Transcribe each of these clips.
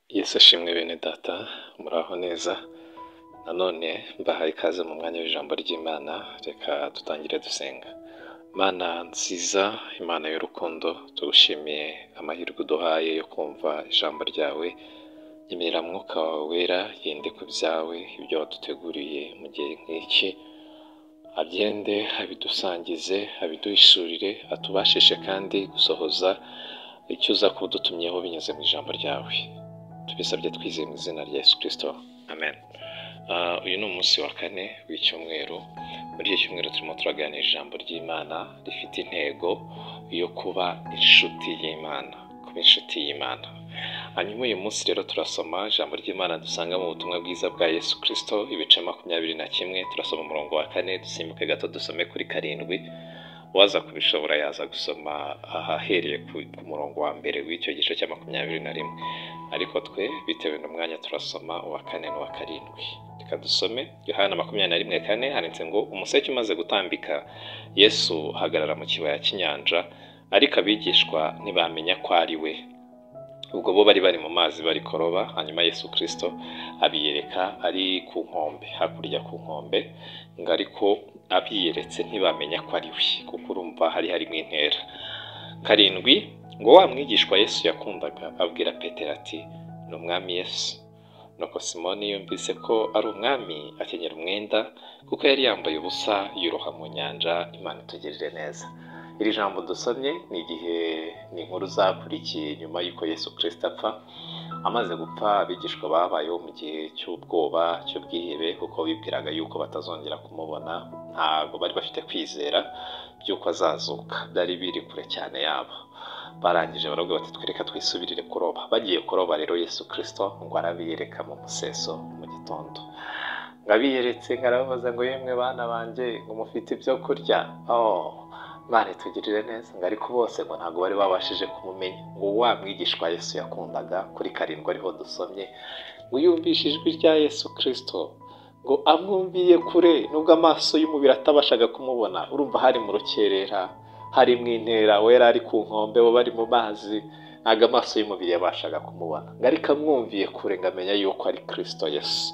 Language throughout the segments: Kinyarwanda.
Yesu ashimwe bene data, muraho neza. Nanone mbahaye ikaze mu mwanya w'ijambo ry'Imana, reka dutangire dusenga. Mana nziza, Imana y'urukundo, tugushimiye amahirwe uduhaye yo kumva ijambo ryawe. Nyemerera Mwuka wawe wera yende ku byawe, ibyo waduteguriye mu gihe nk'iki, agende abidusangize, abiduhishurire, atubashishe kandi gusohoza icyo uza kuba udutumyeho binyuze mu ijambo ryawe. Tubisabye twizeye mu izina rya Yesu Kristo, amen. Uyu ni umunsi wa kane w'icyumweru. Muri iki cyumweru turimo turaganira ijambo ry'Imana rifite intego yo kuba inshuti y'Imana, kuba inshuti y'Imana. Hanyuma uyu munsi rero turasoma ijambo ry'Imana dusanga mu butumwa bwiza bwa Yesu Kristo, ibice 21, turasoma umurongo wa 4, dusimbuke gato dusome kuri 7. Uwaza kubishobora yaza gusoma ahahereye ku murongo wa mbere w'icyo gice cya 21, ariko twe bitewe n'umwanya turasoma uwa 4 n'uwa 7. Reka dusome Yohana 21:4, handitse ngo: umuseke umaze gutambika, Yesu ahagarara mu kibaya cy'inyanja, ariko abigishwa ntibamenya ko ari we. Ubwo bo bari bari mu mazi bari kuroba, hanyuma Yesu Kristo abiyereka ari ku nkombe, hakurya ku nkombe, ngo ariko abiyeretse ntibamenya ko ari we, kuko urumva hari harimo intera. 7, ngo wa mwigishwa Yesu yakundaga abwira Petero ati: ni umwami Yesu. Nuko Simoni yumvise ko ari umwami, akenyera umwenda, kuko yari yambaye ubusa, yiroha mu nyanja. Imana itugirire neza. Iri jambo dusomye ni igihe ni inkuru zakurikiye nyuma y'uko Yesu Kristo apfa. Amaze gupfa, abigishwa babayeho mu gihe cy'ubwoba, cy'ubwihebe, kuko bibwiraga yuko batazongera kumubona. Ntabwo bari bafite kwizera by'uko azazuka, byari biri kure cyane yabo. Barangije baravuga bati: twereka twisubirire kuroba. Bagiye kuroba rero, Yesu Kristo ngo arabiyereka mu museso mu gitondo. Ngo abiyeretse, ngo arababaza ngo: yemwe bana banjye, ngo mufite ibyo kurya? Oh, Imana itugirire neza. Ngo ariko bose ngo ntabwo bari babashije kumumenya. Ngo wa mwigishwa Yesu yakundaga, kuri 7 ariho dusomye, ngo yumvishe ijwi rya Yesu Kristo, ngo amwumviye kure, nubwo amaso y'umubiri atabashaga kumubona. Urumva hari mu rukerera, hari mu intera, we yari ari ku nkombe, bo bari mu mazi, ntabwo amaso y'umubiri yabashaga kumubona. Ngo ariko amwumviye kure, ngo amenya yuko ari Kristo Yesu.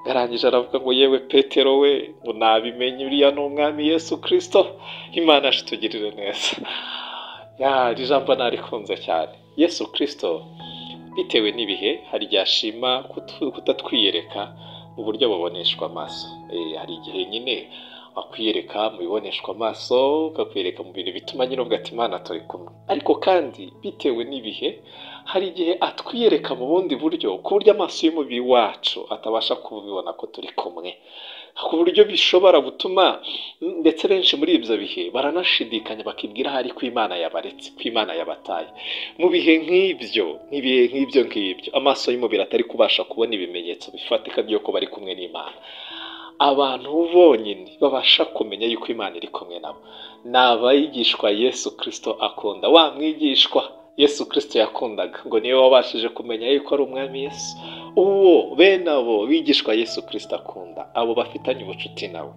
Yarangije aravuga ngo: yewe Petero we, ngo nabimenye, uriya ni umwami Yesu Kristo. Imana yacu itugirire neza. Ya, iri jambo narikunze cyane. Yesu Kristo bitewe n'ibihe hari igihe ashima kutatwiyereka mu buryo buboneshwa amaso. Hari igihe nyine akwiyereka mu biboneshwa amaso, akakwereka mu bintu bituma nyine uvuga ati: Imana turi kumwe. Ariko kandi bitewe n'ibihe hari igihe atwiyereka mu bundi buryo, ku buryo amaso y'umubiri wacu atabasha kubibona ko turi kumwe, ku buryo bishobora gutuma ndetse benshi muri ibyo bihe baranashidikanya, bakibwira ahari ko Imana yabaretse, ko Imana yabataye. Mu bihe nk'ibyo, nk'ibihe nk'ibyo ngibyo, amaso y'umubiri atari kubasha kubona ibimenyetso bifatika by'uko bari kumwe n'Imana, abantu bonyine babasha kumenya yuko Imana iri kumwe nabo ni abayigishwa Yesu Kristo akunda. Wa mwigishwa Yesu Kristo yakundaga ngo niwe wabashije kumenya yuko ari umwami Yesu. Uwo bene abo bigishwa Yesu Kristo akunda, abo bafitanye ubucuti nawe,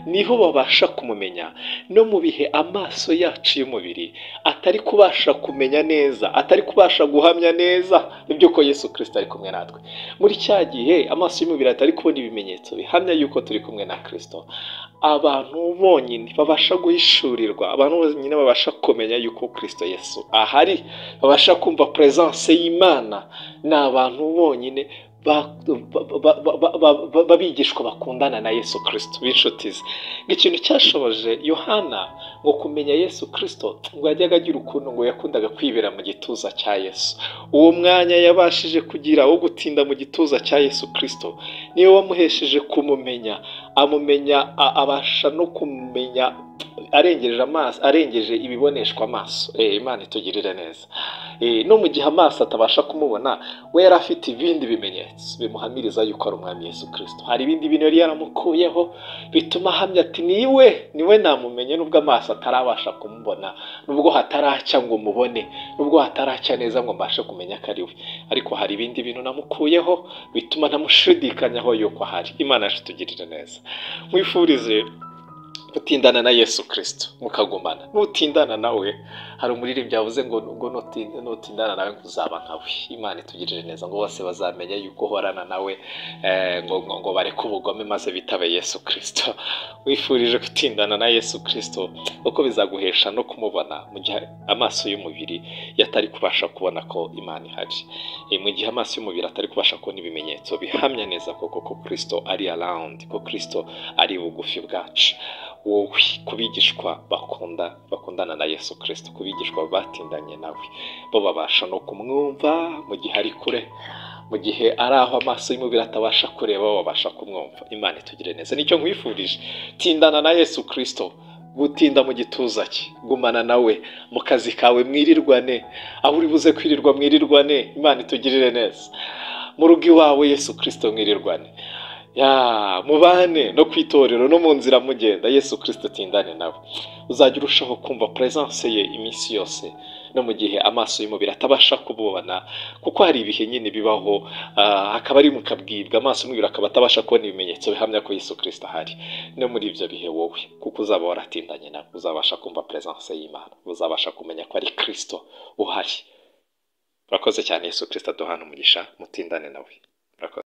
niho babasha kumumenya no mu bihe amaso yacu y'umubiri atari kubasha kumenya neza, atari kubasha guhamya neza iby'uko Yesu Kristo ari kumwe natwe. Muri cya gihe amaso y'umubiri atari kubona ibimenyetso bihamya yuko turi kumwe na Kristo, abantu bonyine babasha guhishurirwa, abantu bonyine babasha kumenya yuko Kristo Yesu ahari, babasha kumva presence y'Imana, ni abantu bonyine babigishwa bakundana na Yesu Kristo, b'inshuti ze. Ikintu cyashoboje Yohana ngo kumenya Yesu Kristo, ngo yajyaga agira ukuntu ngo yakundaga kwibera mu gituza cya Yesu. Uwo mwanya yabashije kugira wo gutinda mu gituza cya Yesu Kristo niwe wamuhesheje kumumenya, amumenya, abasha no kumenya arengeje amaso, arengeje ibiboneshwa amaso. Imana itugirire neza. No mu gihe amaso atabasha kumubona, we yari afite ibindi bimenyetso bimuhamiriza yuko ari umwami Yesu Kristo. Hari ibindi bintu yari yaramukuyeho bituma ahamya ati: niwe, niwe namumenye, nubwo amaso atarabasha kumubona, nubwo hataracya ngo mubone, nubwo hataracya neza ngo mbashe kumenya ko ari we, ariko hari ibindi bintu namukuyeho bituma ntamushidikanyaho yuko ahari. Imana yacu itugirire neza. Nkwifurize Gutindana na Yesu Kristo mukagumana, nutindana nawe, hari umuririmbyi yavuze ngo nutindana nawe ngo uzaba nkawe. Imana itugirire neza, ngo bose bazamenya yuko uhorana nawe, ngo bareke ubugome maze bitabe Yesu Kristo. Wifurije gutindana na Yesu Kristo kuko bizaguhesha no kumubona mu gihe amaso y'umubiri yatari kubasha kubona ko Imana ihari. Mu gihe amaso y'umubiri atari kubasha kubona ibimenyetso bihamya neza koko ko Kristo ari around, ko Kristo ari bugufi bwacu. Wowe kubigishwa bakundana na Yesu Kristo, kubigishwa batindanye nawe, bo babasha no kumwumva mu gihe ari kure, mu gihe ari aho amaso y'umubiri atabasha kureba, bo babasha kumwumva. Imana itugire neza, nicyo nkwifurije. Tindana na Yesu Kristo, gutinda mu gituza cye, gumana nawe mu kazi kawe, mwirirwane aho uri buze kwirirwa, mwirirwane. Imana itugirire neza mu rugo iwawe, Yesu Kristo mwirirwane, ya mubane no ku itorero no mu nzira mugenda. Yesu Kristo tindane nawe, uzajya urushaho kumva presence ye iminsi yose, no mu gihe amaso y'umubiri atabasha kububona, kuko hari ibihe nyine bibaho, hakaba ari mukabwibwa, amaso y'umubiri akaba atabasha kubona ibimenyetso bihamya ko Yesu Kristo ahari. No muri ibyo bihe wowe, kuko uzaba waratindanye nawe, uzabasha kumva presence y'Imana, uzabasha kumenya ko ari Kristo uhari. Murakoze cyane. Yesu Kristo aduhana umugisha, mutindane nawe. Murakoze.